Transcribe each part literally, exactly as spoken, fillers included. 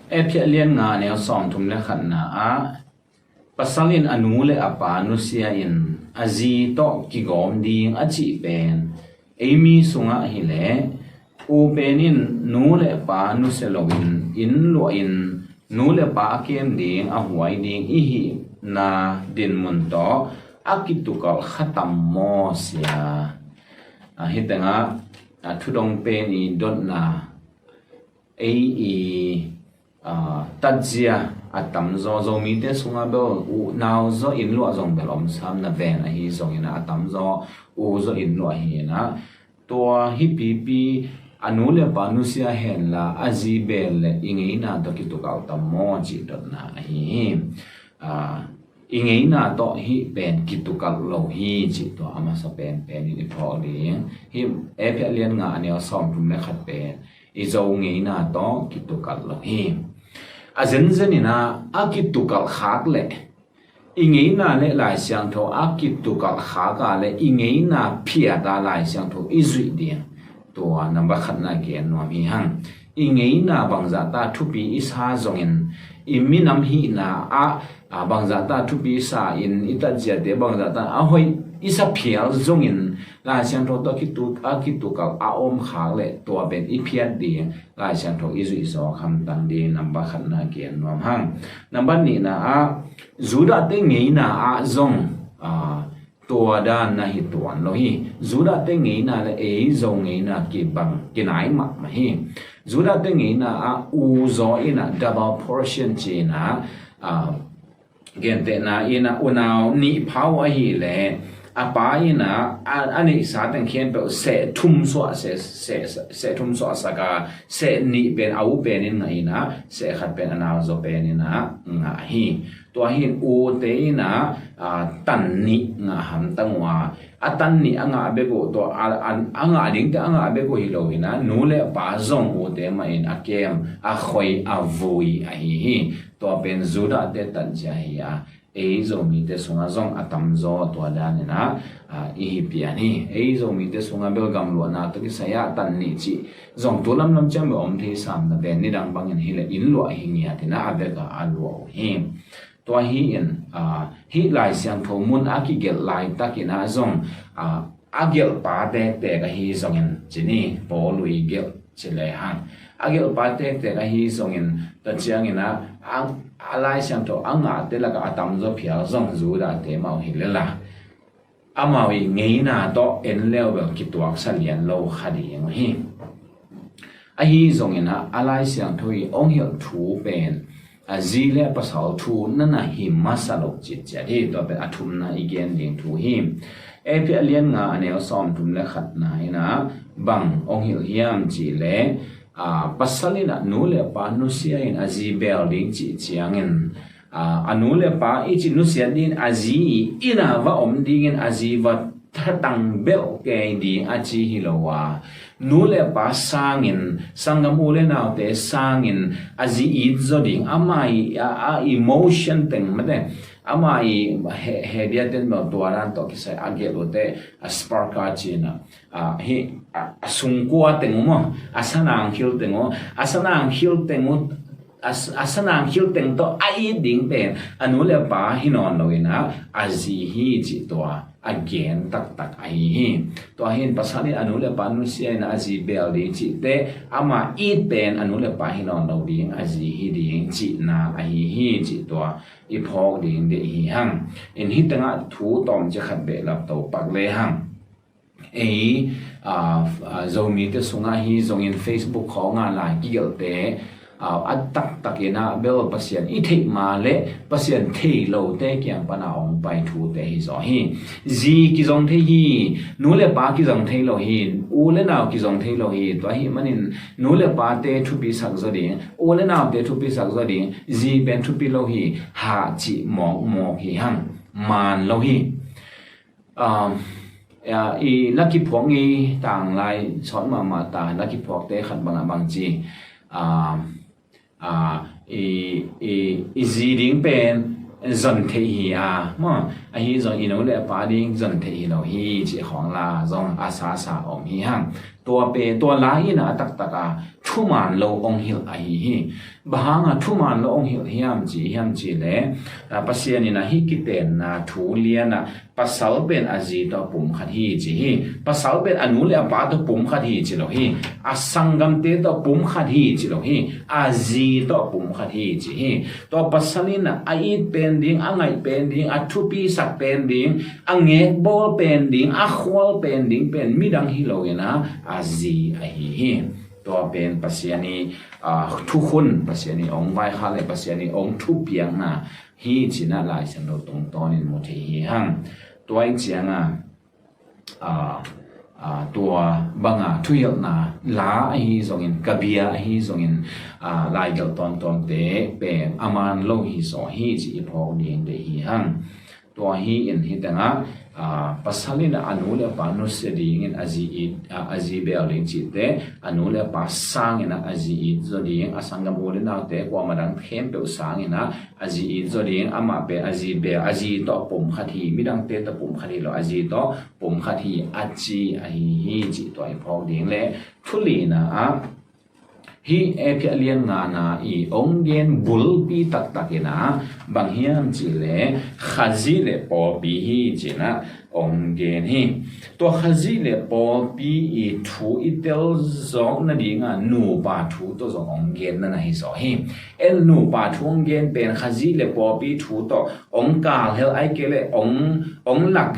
Efesa lian nga neu sawmthum le khatna ah, pasal in a nu le a pa nusia in a zi tawh kigawm ding a cih pen ei mi sungah hileh, u pen in nu le pa nusia loin inn luah in nu le pa a kem ding, a huai ding i hihna dinmun tawh a kitukalh kha tam maw sia. A, hih tengah, a, thudong pen i dotna ei i, a, tatzia a tamzaw, Zomite sungah bel u nau zaw inn luah zong bel om sam, na ven ahi zongin a tamzaw u zaw inn luah hi in a, tua hih pipi a nu le pa nusia henla a zi bel le i ngeina tawh kitukalh tam maw cih dotna ahi hi. A, i ngeina tawh hih pen kitukalh lo hi cih tua a masa penpen in i phawk ding. Hih Efesa lian nga a neu sawmthum le khat pen i Zo ngeina tawh kitukalh lo hi. A zenzen in a, a kitukalh khak leh i ngeina le Lai Siangtho a kitukalh khak a le i ngeina phiat a Lai Siangtho i zuih ding, tua number khatna gen nuam hi hang. I ngeina bangzah ta thupi i sa zongin, i minam hihna ah, a, bangzah ta thupi sa in, i tatziate bangzah ta a hoih i sa phial zongin, Lai Siangtho tawh kitu-, a kitukalh a om khak leh tua pen i phiat ding, Lai Siangtho i zuih zawk hamtang ding, number khatna gen nuam hang. Number nihna ah, Judahte ngeina ah zong, a, tua dan na hi tuan lo hi. Judahte ngeina le ei Zo ngeina kibang, kinai mahmah hi. Judahte ngeina ah u zaw in a double portion ci in a, a, gentehna in a unau nih pha uh ahih leh a pa in a, a, a neihsa teng khempeuh seh thum suah, seh, seh, seh thum suahsak a, seh nih pen a u pen in ngah in a, seh khat pen a nau zaw pen in a ngah hi. Tua hi in ute in a, a, tan nih ngah hamtang uh a, a tan nih a ngah bek uh, tua a, a, a ngah dingte a ngah bek uh hi lo in a, nu le pa zong ute mah in a kem, a khoi, a vui ahi hi. Tua pen Judahte tatzia hi a, ei Zomite sungah zong a tamzaw tua dan in a, a, i hi pian hi. Ei Zomite sungah bel gamluahna tawh kisai ah tan nih cih zong tu lamlam ciang bel om thei sam, na ven nidang bangin hileh inn luah hi ngiat in a, a bek a a luah uh hi. Tua hi in, a, hih Lai Siangtho mun a kigelh laitakin a zong, a, a gelhpa tektek ahi zongin, ci ni, Paul i gelh ci le hang, a gelhpa tektek ahi zongin, tua ciangin a, a, a Lai Siangtho a ngahte lakah a tamzaw phial zong Judahte mah uh hi lel a, amau i ngeina tawh en leu bel kituaksa lian lo kha ding uh hi. Ahi zongin a, a Lai Siangtho i hong hilh thu pen a zi le pasal thu na na hi masa lo citciat hi. Tua pen a thumna i gen ding thu hi. Efesa lian nga a neu sawmthum le khatna in a, bang hong hilh hiam cih leh, a, pasal in a nu le pa nusia in a zi bel ding cih ciangin, a, a nu le pa i cih nusiat ding a zi in a va om dingin a zi va thatang belh kei ding a ci hi lo a, nu le pa sangin, sanggam u le naute sangin a zi it zaw ding, ama i, a, a emotion teng mate, ama i he, he bia ten bel tua dan tawh kisai a gelh uh te, a spark a ci in a, a, hi, a, a sungkua teng uh maw, a sanang khil teng uh, a sanang khil teng uh, a, a sanang khil teng tawh a it ding pen a nu le pa hi nawn lo in a, a zi hi cih tua a gen taktak ahi hi. Tua hi in pasal in a nu le pa nusia in a zi bel ding cihte, ama it pen a nu le pa hi nawn lo ding, a zi hi ding cihna ahi hi cih tua i phawk ding deih hi hang. In hih tengah thu tawmcik khat behlap to pak le hang. Ei, a, a, Zomite sungah hi zongin Facebook khawngah lai kigelhte, a, a taktak in a bel Pasian i theih ma le Pasian thei lote kiang pan a hong pai thute hi zaw hi. Zi kizong thei hi, nu le pa kizong thei lo hi, u le nau kizong thei lo hi. Tua ahih manin nu le pate thupi sak zaw ding, u le naute thupi sak zaw ding, zi pen thupi lo hi, hah cih mawkmawk hi hang, man lo hi. Um, ya, i na kiphuak ngei tanglai sawt mahmah ta, na kiphuakte khat bangah bang ci, um, a, i, i, i zi ding pen zon theih hi a, maw, ahi zong i nu le pa ding zon theih hi lo hi cih khawng la zong a sasa om hi hang. Tua pen, tua lai in a taktak a thuman lo ong hilh ahi hi. Bang hang a thuman lo ong hilh hiam ci, hiam ci le, a, Pasian in a hih kitenna thu lian a, pasal pen a zi tawh pum khat hi ci hi. Pasal pen a nu le a pa tawh pum khat hi ci lo hi. A sanggamte tawh pum khat hi ci lo hi. A zi tawh pum khat hi ci hi. Tua pasal in a, a it pen ding, a ngaih pen ding, a thupisak pen ding, a ngekbawl pen ding, a khual pen ding pen midang hi lo in a, a zi ahi hi. Tua pen Pasian i, a, thukhun, Pasian i ong vaikhak le Pasian i ong thupiakna hi ci-in a Lai Siangtho tungtawn in mu thei hi hang. Tua i ciang a, a, a, tua bang a thuhilhna la ahi zongin, ka bia ahi zongin, a, laigelh tuamtuamte pen a man lo hi zaw hi ci i phawk ding deih hi hang. Tua hi in hih teng ah, a, pasal in a nu le a pa nusia dingin a zi it, a, a zi beel ding cihte, a nu le a pa sangin a, a zi it zaw ding, a sanggam u le naute kuamah dang khempeuh sangin a, a zi it zaw ding, amah pen a zi beel, a zi tawh pum khat hi, midangte tawh pum khat hi lo, a zi tawh pum khat hi, a ci ahi hi cih tua i phawk ding le, thu lina ah, hih Ephesian lian ngana i ong gen bulpi taktak in a, bang hiam cih le, Khazih le pawlpi hi ci-in a ong gen hi. Tua Khazih le pawlpi i thu i tel zawk nading a nupa thu tawh zong ong gen na na hi zaw hi. En nupa thu ong gen pen Khazih le pawlpi thu tawh ong kalhel ai kei le ong, ong lak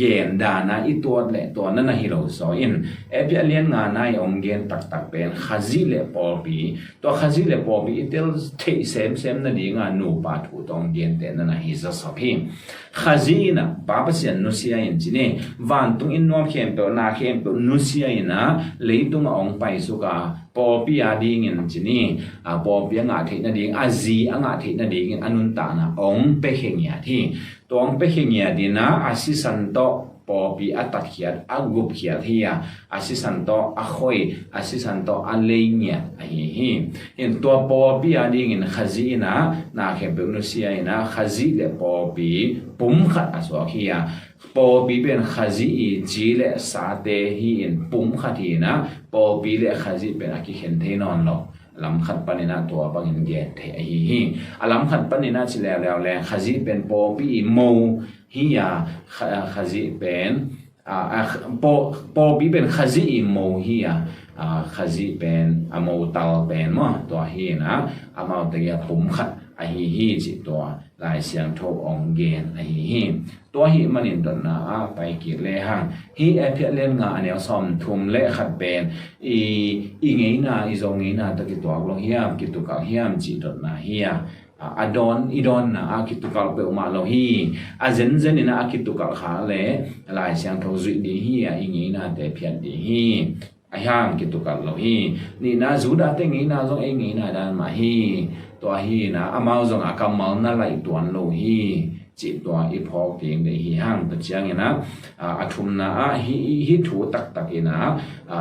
gen dan a i tuat le tua na na hi lo zaw in. Ephesian lian ngana i ong gen taktak pen Khazih le pawlpi. Tua Khazih le pawlpi i tel theih semsem nading a nupa thu tawh ong gente na na hi zaw sop hi. Khazih in a Pa Pasian nusia in ci ni. Vantung in nuam khempeuh, na khempeuh nusia in a leitung a ong paisuk a pawlpi a dingin ci ni, a, pawlpi a ngah theih nading, a zi a ngah theih nadingin a nuntakna ong pia khe ngiat hi. Tua ong pia khe ngiat in a, a sisan tawh pawlpi a tatkhiat, a gupkhiat hi a, a sisan tawh a khoi, a sisan tawh a lei ngiat ahi hi. Hih tua pawlpi a dingin Khazih in a na khempeuh nusia in a, Khazih le pawlpi pum khat a suak hi a, pawlpi pen Khazih i ci le sate hi in pum khat hi in a, pawlpi le Khazih pen a kikhen thei nawn lo. Lam khat panin a tua bangin gen thei ahi hi. A lam khat panin a ci leuleu le Khazih pen pawlpi i mo hi a, Kha-, Khazih pen, a, a, paw-, pawlpi pen Khazih i mo hi a, a, Khazih pen a mo tal pen maw, tua hi in a, amaute a pum khat ahi hi cih tua Lai Siangtho ong gen ahi hi. Tua ahih manin dotna ah pai kik le hang. Hih Ephesian lian nga a neu sawmthum le khat pen i, i ngeina, i Zo ngeina tawh kituak lo hiam, kitukalh hiam cih dotna hi a. A, a dawn, i dawnna ah kitukalh peuhmah lo hi. A zenzen in a kitukalh kha le Lai Siangtho zuih ding hi a, i ngeinate phiat ding hi. Ahi hang kitukalh lo hi. Nihna, Judah-te ngeina zong ei ngeina dan mah hi. Tua hi in a, amau zong a kammal na laih tuan lo hi cih tua i phawk ding deih hi hang. Tua ciangin a, a, a thumna ah hih, hih thu taktak in a, a,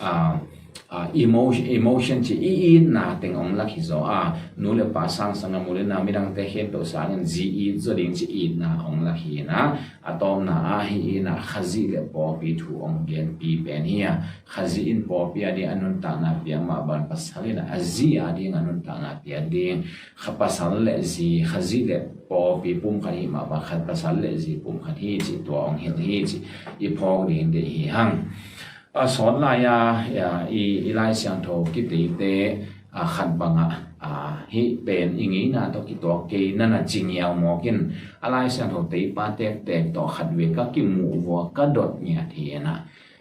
a, a, emo-, emotion ci i itna teng ong lak hi zaw a, nu le pa sang, sanggam u le nau, midangte khempeuh sangin zi it zaw ding ci itna ong lak hi in a, a tawpna ah hih in a Khazih le pawlpi thu ong genpi pen hi a, Khazih in pawlpi a ding a nuntakna piak mah bang pasal in a zi a ding a nuntakna piak ding, Kha-, pasal le zi, Khazih le pawlpi pum khat hi mah bang khat pasal le zi pum khat hi cih tua ong hilh hi cih i phawk ding deih hi hang. A sawt lai-a, a, i, i Lai Siangtho kiteite, a, khat bangah, a, hih pen i ngeina tawh kituak kei na na ci ngiau mawk in, a Lai Siangtho teipa tektek tawh khat vei ka kimuh vua ka dot ngiat hi in a,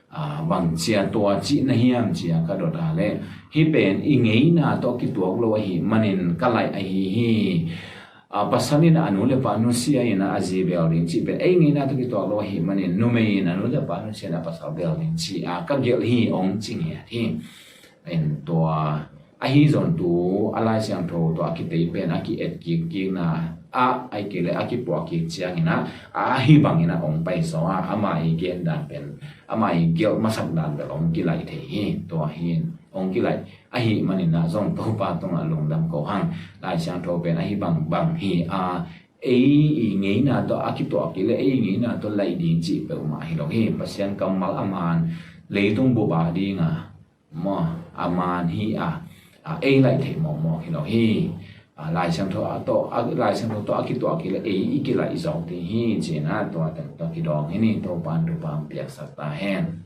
a, bang cia tua cih na hiam cia ka dot a le, hih pen i ngeina tawh kituak lo ahih manin ka laih ahi hi. A, pasal in a nu le pa nusia in a zi beel ding cih pen ei ngeina tawh kituak lo ahih manin numei in a nu le pa nusia in a pasal beel ding cih a ka gelh hi ong ci ngiat hi. In tua ahi zong tu a Lai Siangtho tua a kitei pen a ki-et kik kikna ah, ahih kei le a kipuak kik ciangin a, a ahi bangin a ong pai zaw a, ama i gen dan pen, ama i gelh masak dan bel ong kilaih thei hi. Tua hi in ong kilaih ahih manin a zong Topa tungah lungdam ko hang. Lai Siangtho pen ahi bangbang hi a, ei i ngeina tawh a kituak kei le ei i ngeina tawh laih ding cih peuhmah hi lo hi. Pasian kammal a man leitung bup a dinga maw, a man hi a, a ei laih theih mawkmawk hi lo hi. A, Lai Siangtho a tawh, a, Lai Siangtho tawh a kituak hi leh ei i kilaih zawk ding hi ci-in ah tua teng tawh kidawng hi ni. Topa'n thupha hong piaksak ta hen.